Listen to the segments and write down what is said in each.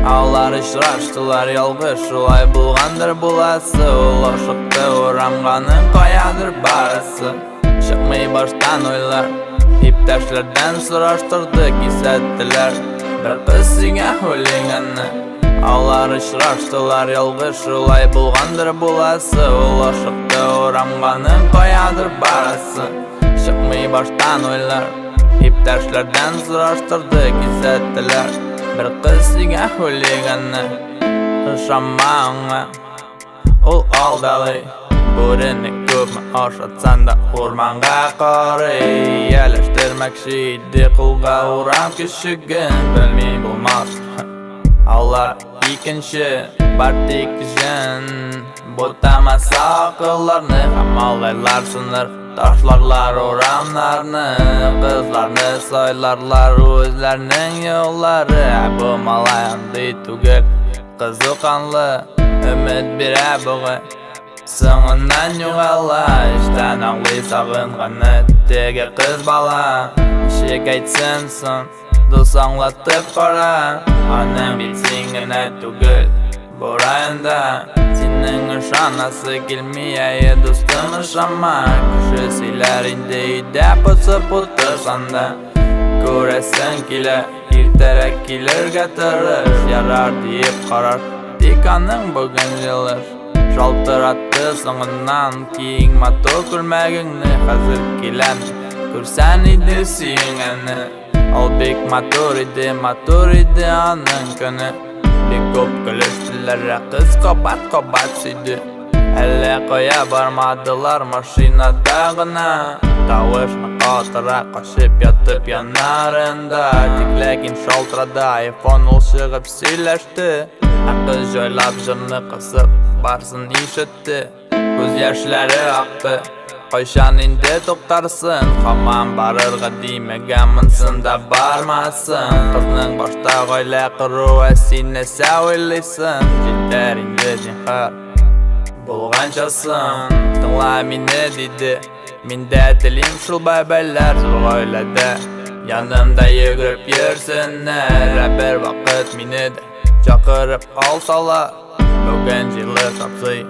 Алар очраштылар ялгыш, шулай булгандыр буласы. Ул ашыкты урамга, аның каядыр барасы. Чыкмый баштан уйлар. Иптәшләрдән сораштырды, кисәттеләр. Бер кыз сөйгән хулиганны. Алар очраштылар ялгыш, шулай булгандыр буласы. Ул ашыкты урамга, аның каядыр барасы. Чыкмый баштан уйлар. Иптәшләрдән сораштырды, кисәттеләр. Бер кыз сөйгән хулиганны. Ышанма аңа, ул алдалый. Бүрене күпме ашатсаң да урманга карый. Ияләштермәкче иде кулга урам көчеген. Белми булмас. Алар икенче, бар тик җен. Бутамаса акылларны һәм малайлар сыныр. Ташларлар урамнарны, кызларны сайларлар үзләренең юллары. Ә бу малай андый түгел, кызу канлы, өмет бирә бугай. Соңыннан югала, эштән аңлый сагынганы теге кыз бала. Ничек әйтсен соң, дус аңлатып кара, аның бит син генә түгел. Бу районда синең ышанасы килми, әйе, дустым, ышанма. Кеше сөйләр инде өйдә посып утырсаң да. Күрәсең килә, иртәрәк килергә тырыш, ярар диеп карар. Тик аның бүген җылыш. Шалтыратты соңыннан, киң матур күлмәгеңне хәзер киләм. Күрсән иде сөенгәнне. Ул бик матур иде, матур иде аның көне. Бик күп көлештеләр, ә кыз кабат-кабат сөйде. Әллә кая бармадылар машинада гына. Тавышны катырак качып ятып яннарында. Тик ләкин шалтырады айфон, ул чыгып сөйләште. Ә кыз җайлап җырны кысып барсын ишетте. Күз яшьләре акты. Кайчан инде туктарсын? Хаман барырга димәгән, монсында бармасын. Кызның башта гаилә кору, ә син нәрсә уйлыйсың? Җитәр инде, зинһар. Булганчасын, тыңла мине, диде. Мин дә телим шул бәбәйләр зур гаиләдә. Янымда йөгереп йөрсеннәр, ә бер вакыт мине дә чакырып алсалар. Бүген җылы шапсый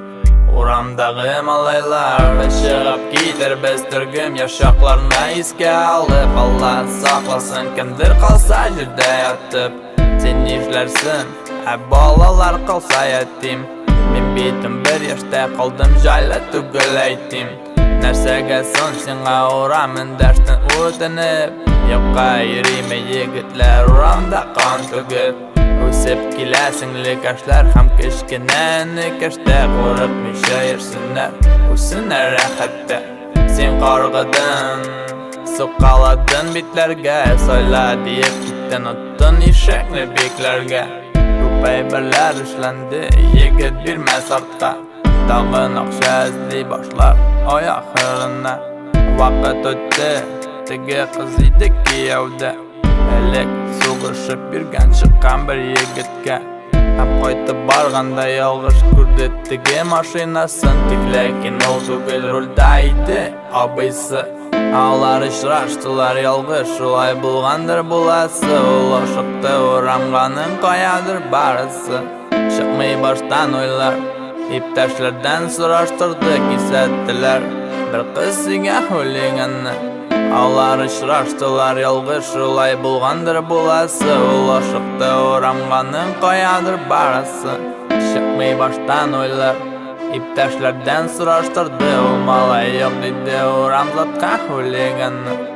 урамдагы малайлар. Без чыгып китербез төркем яшь чакларны искә алып. Алла сакласын, кемдер калса җирдә ятып. Син нишләрсең, ә балалар калса ятим? Мин бит 11 яшьтә калдым, җайлы түгел әйтим. Нәрсәгә соң сиңа урам эндәштең үтенеп? Юкка йөриме егетләр урамда кан түгеп? Үсеп килә сеңлекәшләр һәм кечкенә энекәштә, курыкмыйча йөрсеннәр, үссеннәр рәхәттә. Син каргадың, сукаладың битләргә, сайла диеп киттең, оттың ишекне бикләргә. Күп әйберләр эшләнде, егет бирмәс артка. Тагын акча эзли башлар ай ахырына. Вакыт үтте, теге кыз иде кияүдә. Элек сугышып йөргән чыккан бер егеткә. Һәм кайтып барганда ялгыш күрде теге машинасын. Тик ләкин ул түгел рульдә иде абыйсы. Алар очраштылар ялгыш, шулай булгандыр буласы. Ул ашыкты урамга, аның каядыр барысы. Чыкмый баштан уйлар. Иптәшләрдән сораштырды, кисәттеләр. Бер кыз сөйгән хулиганны. Алар очраштылар ялгыш, шулай булгандыр буласы. Ул ашыкты урамга, аның каядыр барасы. Чыкмый баштан уйлар. Иптәшләрдән сораштырды, ул малай юк диде урам заткан хулиганны.